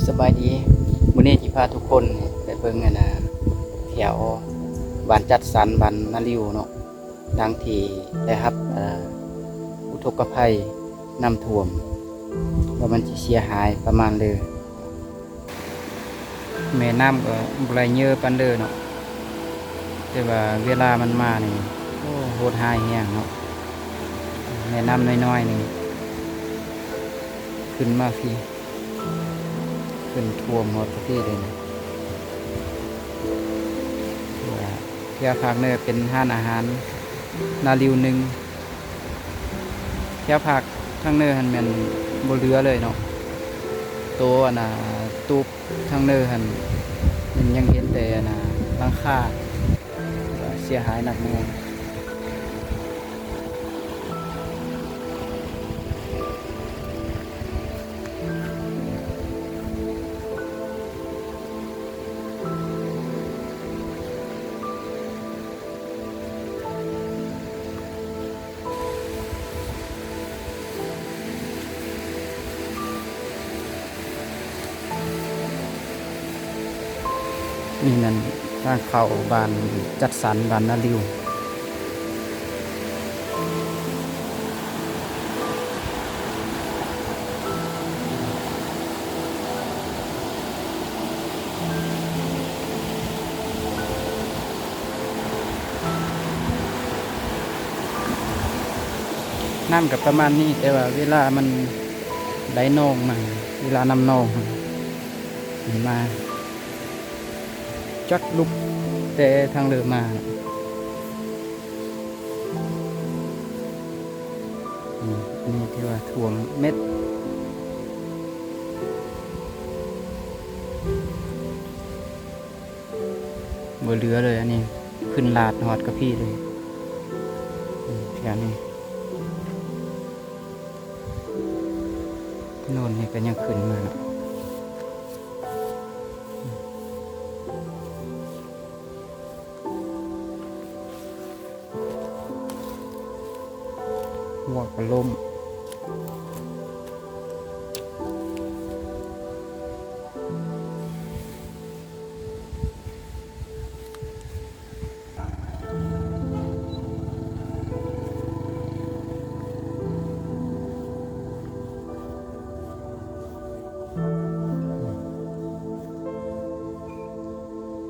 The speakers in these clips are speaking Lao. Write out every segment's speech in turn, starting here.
ສະບາຍດີ, ມື້ນີ້ຊິພາທຸກຄົນໄປເບິ່ງອັນນາ ແຖວບ້ານຈັດສັນ ບ້ານນາລິວເນາະ, ຫຼັງທີ່ໄດ້ຮັບ ເອີ ອຸທົກກະໄພນ້ຳຖ້ວມ ວ່າມັນຊິເສຍຫາຍປະມານເລີ. ແມ່ນ້ຳກໍບໍ່ໄຫຼເຍີປານເລີເນາະ, ແຕ່ວ່າເວລາມັນມານີ້ ໂອ້ ໂຫດຮ້າຍແຮງເນາະ. ແມ່ນ້ຳນ້ອຍໆນີ້ຂຶ້ນມາພີ້ ຂຶ້ນຖ້ວມຮອດພີ້ເລີຍນະ. ແຖວພາກເໜືອເປັນຮ້ານອາຫານນາລິວໜຶ່ງ, ແຖວພາກທາງເໜືອຫັ້ນແມ່ນບໍ່ເຫຼືອເລີຍເນາະ. ໂຕອັນນ່າ ຕູບທາງເໜືອຫັ້ນ ມັນຍັງເຫັນແຕ່ອັນນ່າ ຫຼັງຄາ ເສຍຫາຍໜັກໜ່ວງ. ນີ້ແມ່ນທາງເຂົ້າບ້ານຈັດສັນ ບ້ານນາລິວ. ນ້ຳກໍປະມານນີ້, ແຕ່ວ່າເວລາມັນໄຫຼນອງມາ, ເວລານ້ຳນອງມັນມາ ຈັກລຸກແຕ່ທາງເລີມາ. ນີ້ ອັນນີ້ຖືວ່າຖ້ວມເມັດ ບໍ່ເຫຼືອເລີຍ. ອັນນີ້ຂຶ້ນລາດຮອດກະພີ້ເລີຍ ແຖວນີ້. ໂໜນນີ້ກໍຍັງຂຶ້ນມາເນາະ. ຫົວກະລົ້ມ.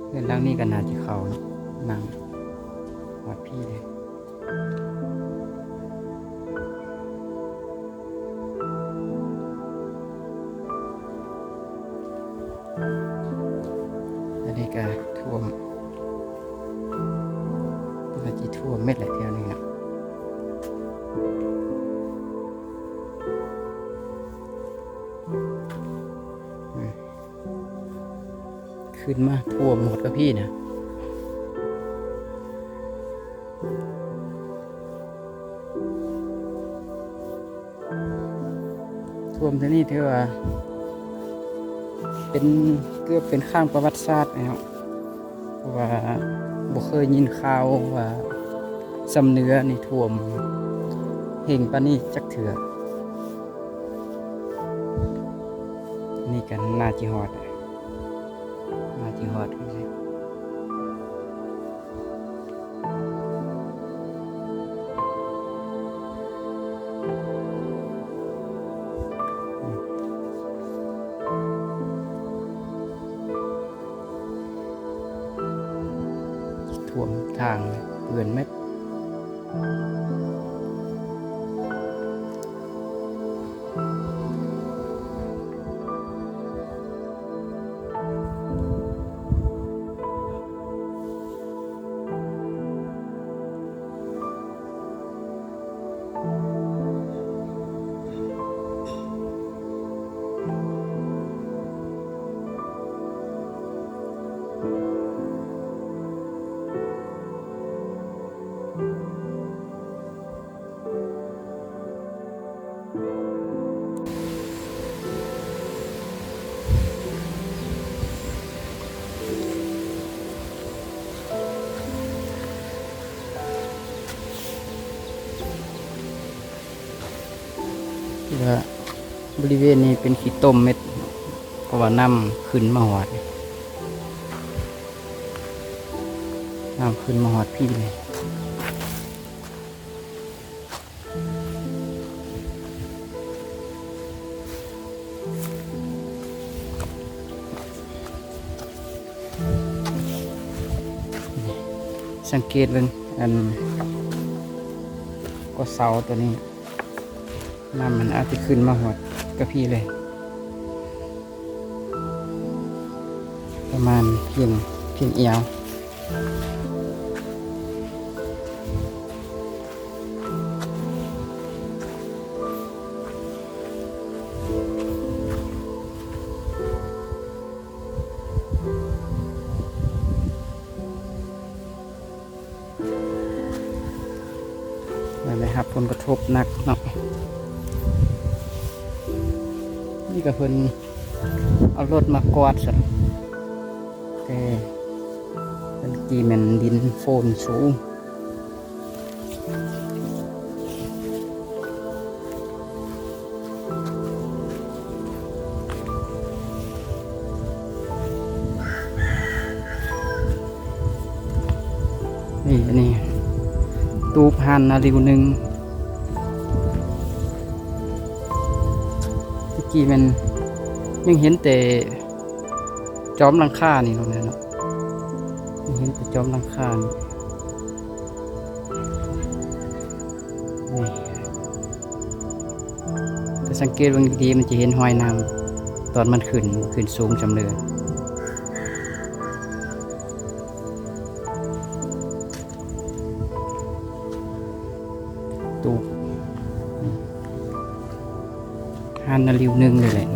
ເຮືອນຫຼັງນີ້ກໍໜ້າຈະເຂົ້າເນາະ ນ້ຳຮອດພີ້ເລີຍ. ອັນນີ້ກໍຖ້ວມ ໜ້າຈະຖ້ວມເມັດແຫຼະແຖວນີ້ນະ. ອືມ ຂຶ້ນມາຖ້ວມໝົດກະພີ້ນະ. ຖ້ວມເທື່ອນີ້ຖືວ່າເປັນ ເກືອບເປັນຄັ້ງປະຫວັດສາດແລ້ວ ເພາະວ່າບໍ່ເຄີຍຍິນຂ່າວວ່າຊຳເໜືອນີ້ຖ້ວມເຮັງປານນີ້ຈັກເທື່ອ. ນີ້ກໍໜ້າຊິຮອດ ໜ້າຊິຮອດ. ຖ້ວມທາງເປື້ອນເມັດ. ແລະ ບໍລິເວນນີ້ເປັນຂີ້ຕົມເມັດ. ະວ່ານ້ຳຂຶ້ນມາຮອດ ນ້ຳຂຶ້ນມາຮອດພີ້ເລີຍ. ສັງເກດເບິ່ງ ອັນ ກໍເສົາຕົວນີ້ ນ້ຳມັນອາດຈະຂຶ້ນມາຮອດກະພີ້ເລີຍ ປະມານພຽງ ພຽງແອວ. ແລ້ວໄດ້ຮັບຜົນກະທົບໜັກເນາະ. ນີ້ກະເພິ່ນເອົາລົດມາກວາດຊັ້ນ ແຕ່ເມື່ອກີ້ແມ່ນດິນໂຟນສູງ. ນີ້ ອັນນີ້ ຕູບຮ້ານນາລິວໜຶ່ງ ແຕ່ກີ້ແມ່ນຍັງເຫັນແຕ່ ຈອມຫຼັງຄານີ້ເນາະ ເຫັນແຕ່ຈອມຫຼັງຄານີ້ ນີ້ ຖ້າສັງເກດເບິ່ງດີໆ ມັນຈະເຫັນຮອຍນ້ຳ ຕອນມັນຂຶ້ນ ຂຶ້ນສູງສ່ຳເລີຍ. ຕູບ ຮ້ານນາລິວໜຶ່ງນີ້ແຫຼະ.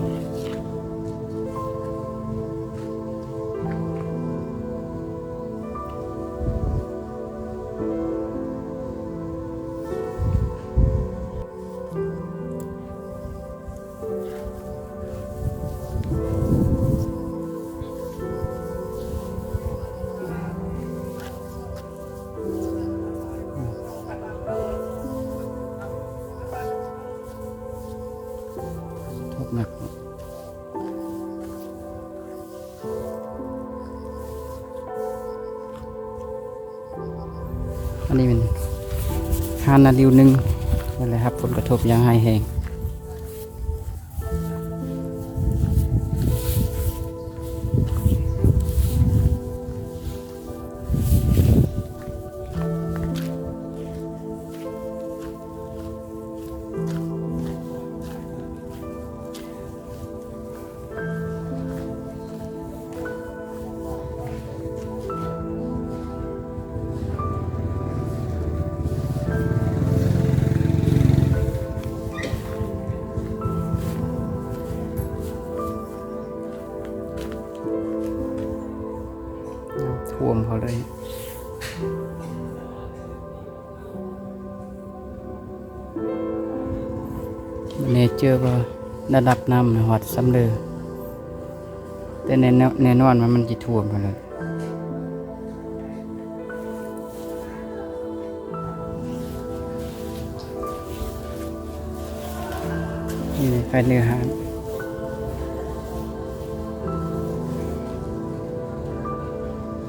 ອັນນີ້ແມ່ນຮ້ານນາລິວໜຶ່ງ ໄດ້ຮັບຜົນກະທົບຢ່າງຮ້າຍແຮງ. ນ້ຳຖ້ວມເຂົາເລີຍ. ແນ່ເຈີວ່າລະດັບນ້ຳຮອດສ່ຳເລີ ແຕ່ແນ່ນອນ ແນ່ນອນວ່າມັນຊິຖ້ວມຫັ້ນແຫຼະ. ນີ້ພາຍໃນຮ້ານ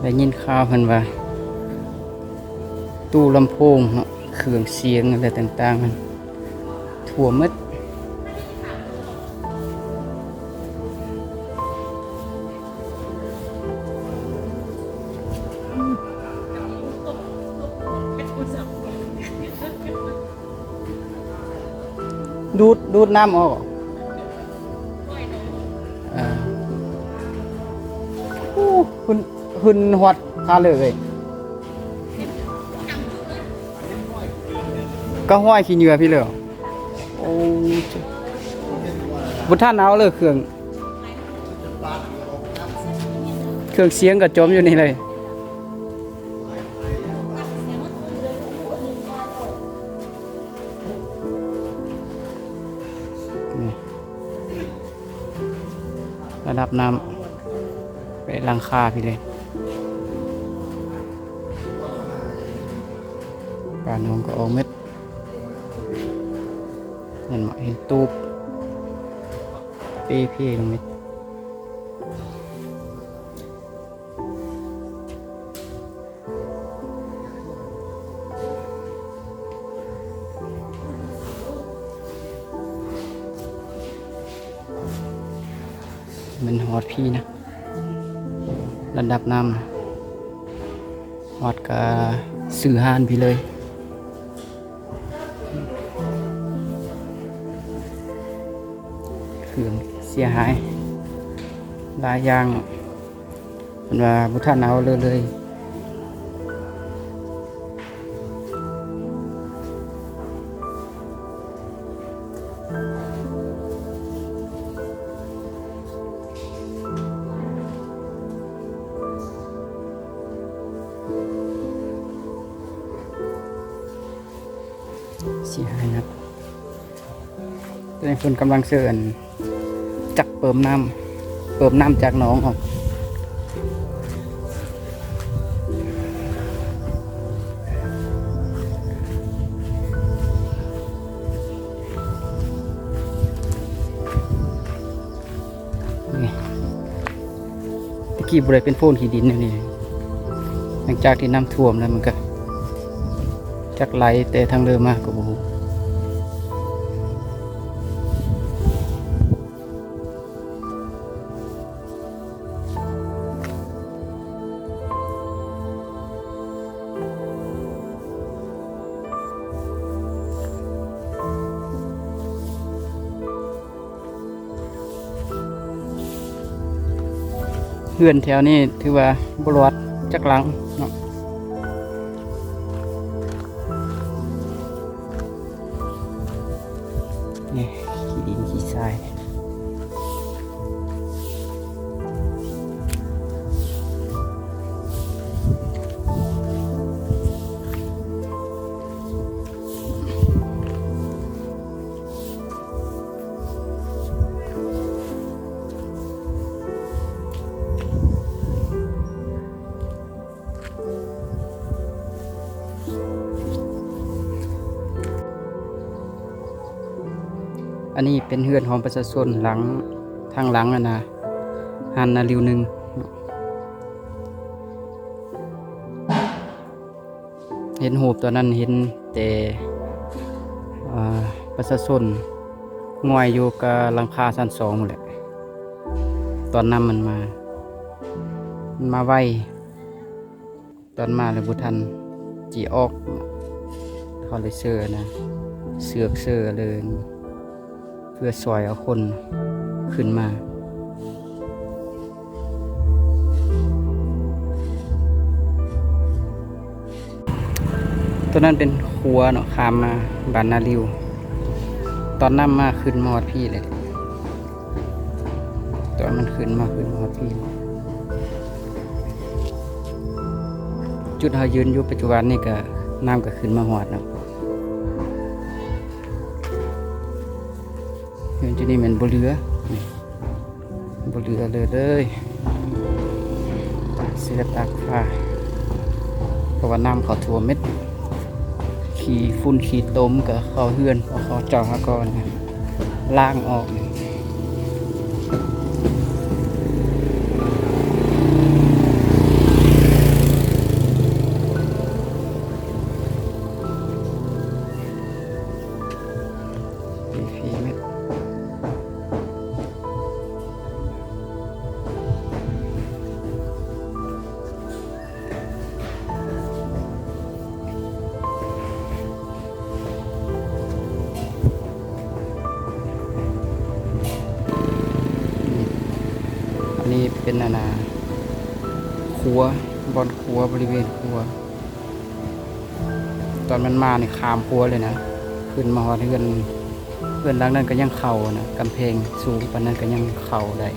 ໄດ້ຍິນຂ່າວເພິ່ນວ່າ ຕູ້ລຳໂພງເນາະ ເຄື່ອງສຽງ ແລະ ຕ່າງໆ ນັ້ນ ຖ້ວມໝົດ. ດູດ ດູດນ້ຳອອກ. ເອີ ໂອ້ ຂຶ້ນ ຂຶ້ນຮອດຄາເລີຍ. ກະຫ້ອຍຂີ້ເຫຍື້ອພີ້ເລີຍ. ໂອ້ ບໍ່ທັນເອົາເລີຍເຄື່ອງ ເຄື່ອງສຽງກະຈົມຢູ່ນີ້ເລີຍ. ລະດັບນ້ຳໄປຫຼັງຄາພີ້ເລີຍ. ປາໜອງກະອອກໝົດ. ເຫັນບໍ່ ເຫັນຕູບເປເພລົງນີ້. ແມ່ນຮອດພີ້ນະ ລະດັບນ້ຳຮອດກະຊື້ຮ້ານພີ້ເລີຍ. ເຄື່ອງເສຍຫາຍຫຼາຍຢ່າງ ເພິ່ນວ່າບໍ່ທັນເອົາເລີຍ ເລີຍ. ເສຍຫາຍໜັກ. ຕອນນີ້ເພິ່ນກຳລັງເຊີອັນຈັກເປີມນ້ຳ ເປີມນ້ຳຈາກໜອງອອກ. ນີ້ ແຕ່ກີ້ບໍ່ໄດ້ເປັນໂພນຂີ້ດິນແນວນີ້ ຫຼັງຈາກທີ່ນ້ຳຖ້ວມແລ້ວ ມັນກະຈັກໄຫຼແຕ່ທາງເລີມາກະບໍ່ຮູ້. ເຮືອນແຖວນີ້ຖືວ່າບໍ່ລອດຈັກຫຼັງເນາະ. ນີ້ ຂີ້ດິນຂີ້ຊາຍ. ອັນນີ້ເປັນເຮືອນຂອງປະຊາຊົນຫຼັງ ທາງຫຼັງຫັ້ນນະ ຮ້ານນາລິວໜຶ່ງ. ເຫັນຮູບຕອນນັ້ນເຫັນແຕ່ ເອີ ປະຊາຊົນງ່ອຍຢູ່ກະຫຼັງຄາຊັ້ນສອງພຸ້ນແຫຼະ. ຕອນນ້ຳມັນມາ ມັນມາໄວ. ຕອນມາແລ້ວບໍ່ທັນຊິອອກ ເຂົາເລີຍເຊີນະ ເຊືອກເຊີເລີຍ ເພື່ອຊ່ອຍເອົາຄົນຂຶ້ນມາ. ໂຕນັ້ນເປັນຂົວເນາະ ຂ້າມມາບ້ານນາລິວ. ຕອນນ້ຳມາຂຶ້ນມາຮອດພີ້ເລີຍ. ຕອນມັນຂຶ້ນມາ ຂຶ້ນມາຮອດພີ້ ຈຸດເຮົາຢືນຢູ່ປັດຈຸບັນນີ້ກະ ນ້ຳກະຂຶ້ນມາຮອດເນາະ. ເຮືອນຈຸດນີ້ແມ່ນບໍ່ເຫຼືອ ບໍ່ເຫຼືອເລີຍ ເສືອຕາກຜ້າ ເພາະວ່ານ້ຳເຂົ້າຖ້ວມເໝິດ. ຂີ້ຝຸ່ນຂີ້ຕົມກະເຂົ້າເຮືອນ ເພາະເຂົາເຈົ້າຫາກໍລ້າງອອກ. ອັນນີ້ເປັນອັນນ່າ ຄົວ ບ່ອນຄົວ ບໍລິເວນຄົວ. ຕອນມັນມານີ້ຂ້າມຂົວເລີຍນະ ຂຶ້ນມາຮອດເຮືອນ ເຮືອນຫຼັງນັ້ນກະຍັງເຂົ້ານະ ກຳແພງສູງປານນັ້ນກະຍັງເຂົ້າໄດ້.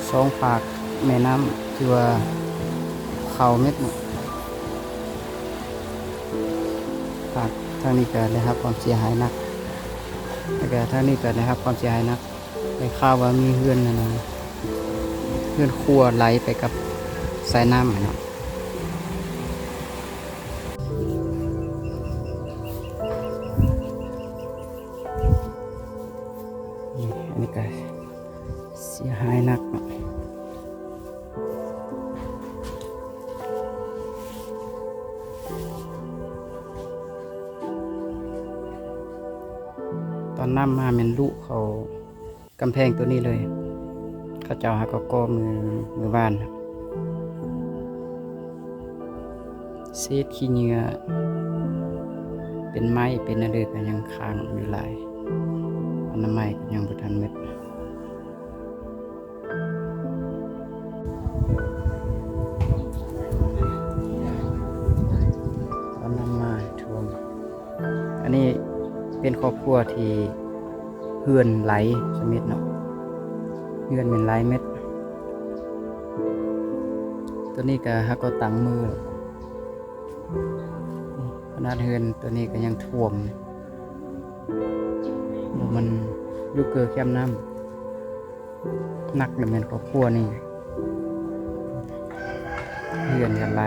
ສອງຟາກແມ່ນ້ຳ ຖືວ່າເຂົ້າເໝິດເນາະ. ຟາກທາງນີ້ກະໄດ້ຮັບຄວາມເສຍຫາຍໜັກ ແລ້ວກະທາງນີ້ກະໄດ້ຮັບຄວາມເສຍຫາຍໜັກ. ໄດ້ຂ່າວວ່າມີເຮືອນນັ້ນນະ ເຮືອນຄົວໄຫຼໄປກັບສາຍນ້ຳຫັ້ນເນາະ. ນີ້ ອັນນີ້ກະເສຍຫາຍໜັກເນາະ. ໂ ນ້ຳມາແມ່ນລຸເຂົ້າກຳແພງໂຕນີ້ເລີຍ. ເຂົາເຈົ້າຫາກໍກໍ່ມື້ ມື້ວານ. ເສດຂີ້ເຫຍື້ອ ເປັນໄມ້ເປັນອັນເດີກໍຍັງຄ້າງຢູ່ຫຼາຍ, ອະນາໄມກໍຍັງບໍ່ທັນໝົດ. ກໍນຳມາຖ້ວມ. ອັນນີ້ເປັນຄອບຄົວທີ່ເຮືອນໄຫຼສະເມັດເນາະ, ເຮືອນແມ່ນໄຫຼເມັດ. ໂຕນີ້ກໍຫາກໍຕັ້ງມື. ຂະໜາດເຮືອນໂຕນີ້ກໍຍັງຖ້ວມ, ມັນຢູ່ເກີແຄມນ້ຳ. ໜັກແມ່ນຄອບຄົວນີ້ ເຮືອນກໍໄຫຼ.